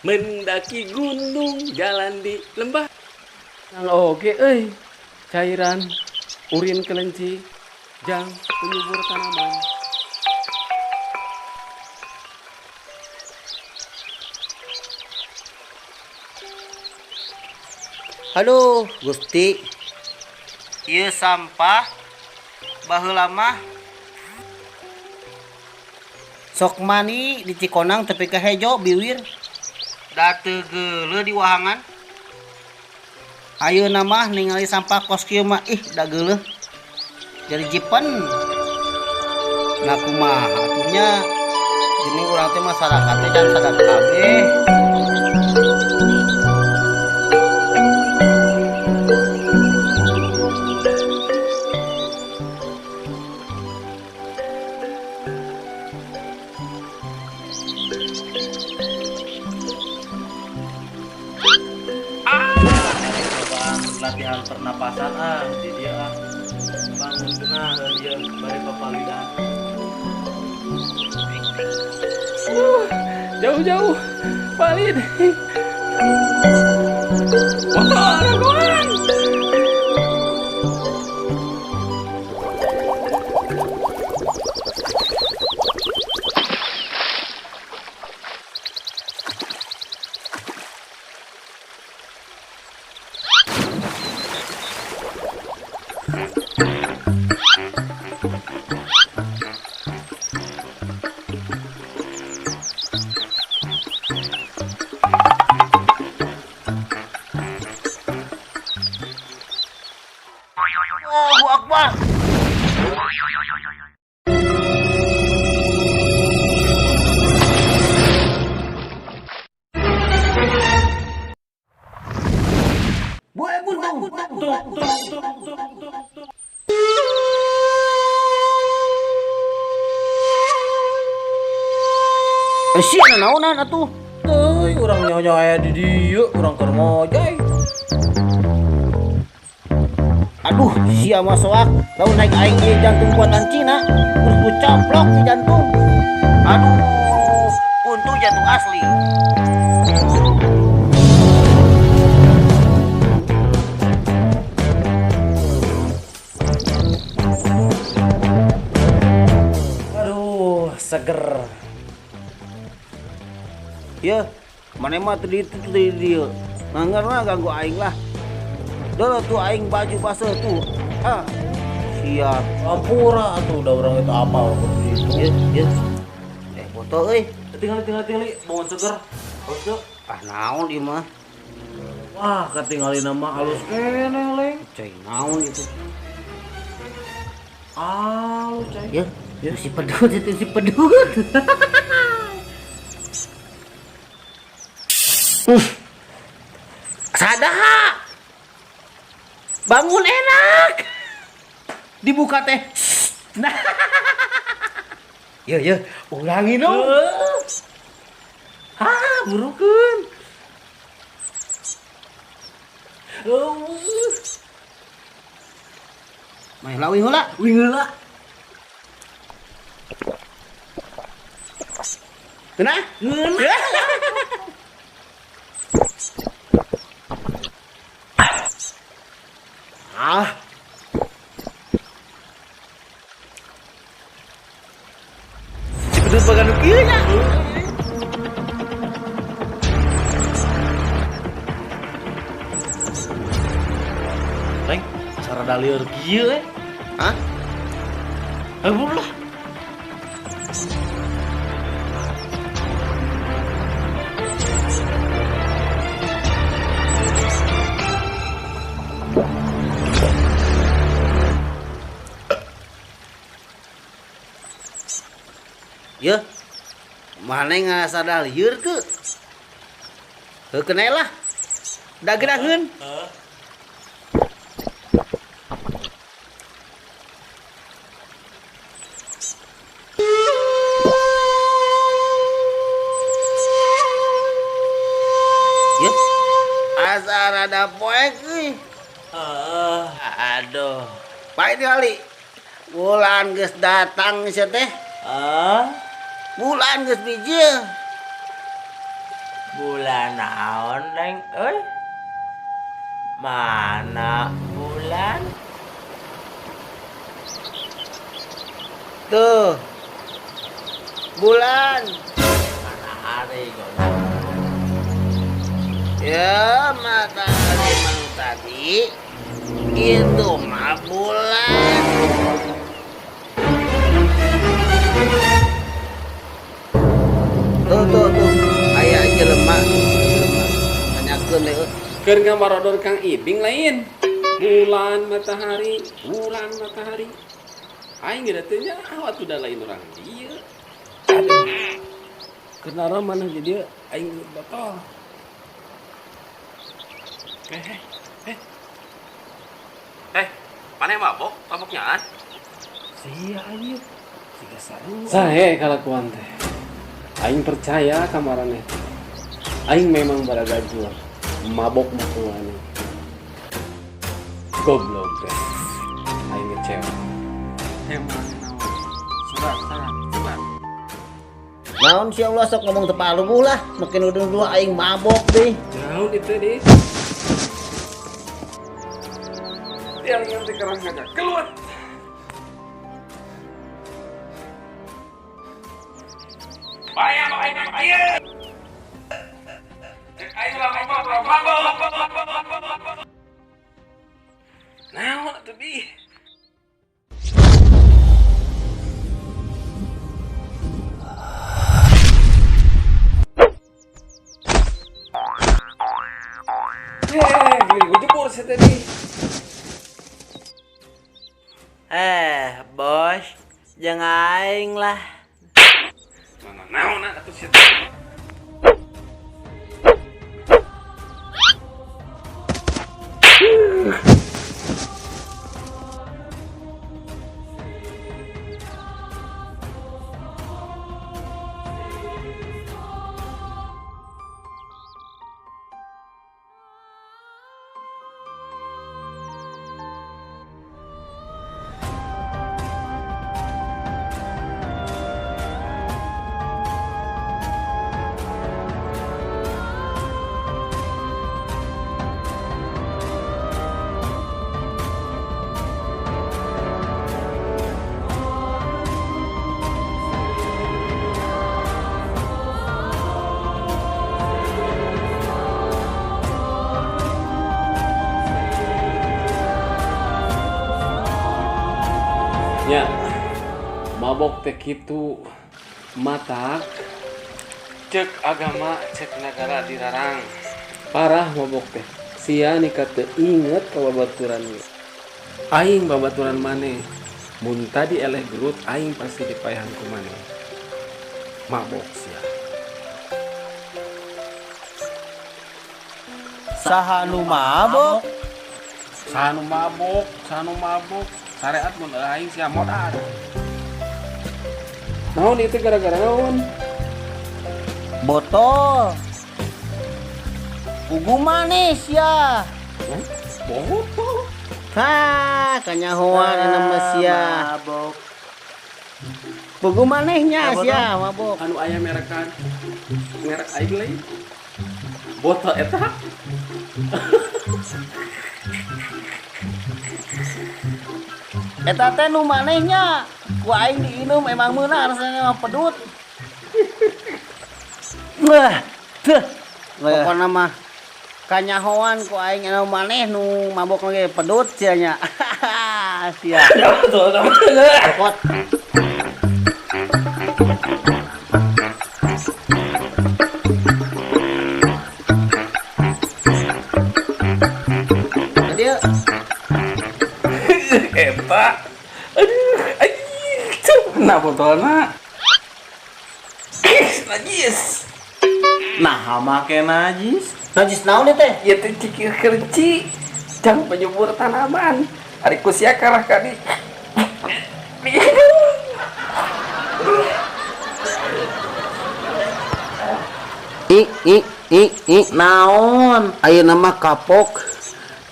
Mendaki gunung, jalan di lembah. Nang oge euy. Cairan urin kelinci jang penyubur tanaman. Aduh, Gusti. Ieu sampah baheula mah sok mani di Cikonang tepi ka hejo biwir. Da teu geuleuh di wahangan. Ayeuna mah ningali sampah kos kieu mah ih da geuleuh. Jadi jipen. Nah kumaha atuh nya gini urang teh masyarakat teh can sadar kabeh. Cobaan latihan pernapasan ah di dia ah. Bangun genah dia bari papalidan. Jauh-jauh palid. Motor kawan. Allahu Akbar. Buaya buntung. Eh, sia naonan atuh. Teuy urang nyonya aya di dieu urang keur ngojay. Aduh, sia mah soak. Lamun naik aing ieu jantung buatan Cina, terus ku caplok si jantung. Aduh, untung jantung asli. Aduh, seger. Yeuh, maneh mah teu ditu teu di dieu. Manggar mah ganggu aing lah. Deuh tuh aing baju baseuh tuh. Ah, sia. Ampura atuh da urang itu apal kudu ditu. Yeuh, yeuh. Botol euy. Tinggali tinggali tinggali bangun seger. Halus teu? Ah, naon ieu mah? Wah, katingalina mah halus keneh, Leng. Cai naon itu? Halus cai. Yeuh, yeuh si pedut itu si pedut. Sadaha. Bangun enak. Dibuka teh. Nah. Yeuh, yeuh, ulangi dong. Ah, burukeun. Main lah, wing heula. Wing heula. Geunah? Geunah. Ah. Si pedut bagan nu kieu nya. Leng, asa rada lieur kieu eh. Hah? Ayo buru lah. Maneh ngarasa lieur teu? Heuh keneh lah. Da geraheun. Heeh. Yeuh. Asa rada poek euy. Heeh. Aduh. Bae tingali. Bulan geus datang sia teh. Ah, Bulan geus bijil. Bulan naon, Neng euy? Mana bulan? Tuh. Bulan. Matahari goblok. Ya, matahari mah tadi. Itu mah bulan. Tuh, tuh, tuh. Aya jelema. Jelema. Tanyakeun deui. Keur ngamarodor Kang Ibing lain. Bulan matahari, bulan matahari. Aing geus teu nyaho atuh da lain urang dieu. Aduh. Kenara mana di dieu aing botol. Eh, eh, eh. Eh, maneh mabok? Maboknya? Sia anjir. Siga sarua. Sahe kalakuan teh. Aing percaya ka maraneh. Aing memang baragajul. Mabok mah. Goblok teh. Aing ngecewa. Emang naon? Surat, surat, surat. Naon sia ulah sok ngomong teu paluguh lah. Makin nuduh aing mabok deh. Naon itu deh? Yang nanti kerang aja keluar. Bahaya, bahaya, bahaya. Cek aing lah mabok, mabok. Naon atuh di? Eh, gini gue jebur sih tadi. Eh, bos, jangan aing lah. Mana naon atuh sih. Nya, mabok teh kitu matak cek agama cek negara dilarang. Parah mabok teh. Sia nikah teu inget ka babaturan. Aing babaturan maneh. Mun tadi eleh gelut aing pasti dipaehan ku maneh. Mabok sia. Saha nu mabok? Saha nu mabok, saha nu mabok. Syariat mun aing sia modar. Naon itu gara-gara naon? Botol. Pugu manis ya. Hah? Botol. Hah, kanyahoan eta mah sia. Mabok. Pugu manehnya Ya, sia mabok. Anu aya merekan. Merek aing lain. Botol eta. Eta teh nu manehnya. Ku aing diinum emang meunah rasanya mah pedut. Wah, teh. Pokona mah kanyahoan ku aing anu maneh nu mabok lagi pedut sia nya. Sia. Cokot. Dia Eta. Aduh, anjing. Nah botolna. Najis. Nah, make najis. Najis naon ieu teh? Ieu teh cikir kelenci. Jang penyubur tanaman. Ari ku sia kalah ka di. I i i i Naon? Ayeuna mah kapok.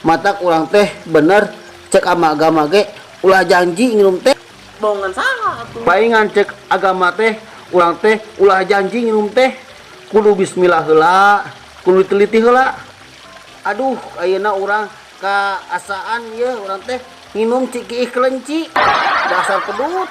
Mata kurang teh bener cek ama agama ge ulah janji nginum teh. Bongan salah atuh. Palingan cek agama teh urang teh ulah janji nginum teh kudu bismillah heula, kudu teliti heula. Aduh, ayeuna urang kaasaan ieu urang teh nginum cikiih kelenci. Dasar pedut.